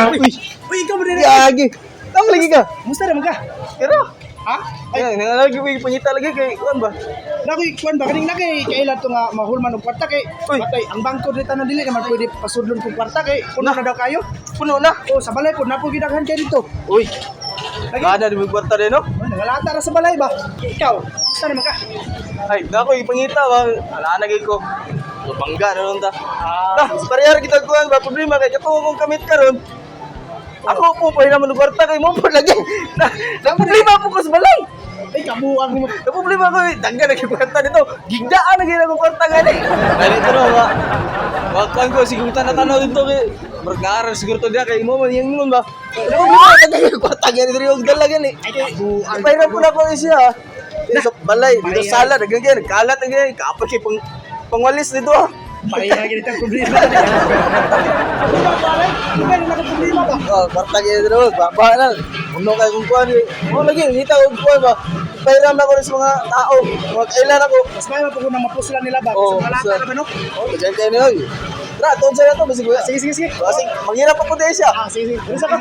Uy, Uy, ikaw ba din? gagi. Tama lagi ka. Musta naman ka? Pero, Ha? Ay, ay, nangalagi ko yung pangita lagi kay kuan ba? Nakoy kuan ba kaning nakay kailan to nga mahulman og kwarta kay Uy. patay ang bangko dito na dili naman pwede pasudlon kog kwarta kay puno na daw kayo. Puno na. Oh, sa balay po napo gidaghan kay dito. Uy, Lagi. kada di mo kwarta din, no? Oh, nangalata ra sa balay ba? Ikaw, musta naman ka? Ay, nako yung pangita ba? Ala na gid ko. Bangga na nun ta. Ah, parehar kita kuan ba problema kay kato kong kamit karon. Ako po pa naman og kwarta kay mo po lagi. Na, na problema po ko sa balay. Ay, kabuang mo. Na problema ko, daghan na gyud kwarta dito. Gigdaan na gyud akong kwarta gani. Dali to no, ba. Wa kuan ko siguro na tanaw dito kay murag naaral siguro to diya kay mo man yang ingon ba. Na problema daghan gyud kwarta gani diri og dala gani. Ay, kabuang. Ipahiram po na ko siya. Dito sa balay, dito sa sala, daghan gyud kalat ang gyud, kapag kay pang pangwalis dito ah. Pareha gid ang problema. Problema ba alay? Di ba na problema ba? Oh, kwarta gyud dito, baba na. Puno kay kung kuan. Mo lagi ngita og kuan ba. Ipahiram na ko sa mga tao, mga kailan ako. Mas may po na mapuslan nila ba? Oo, Sa malata sa- na ba no? Oh, daghan kayo niyo. Tara, tuon sa na to, basig kuya. Sige, sige, sige. Basig, manghirap ako din siya. Ah, sige, sige. Ano sa ka?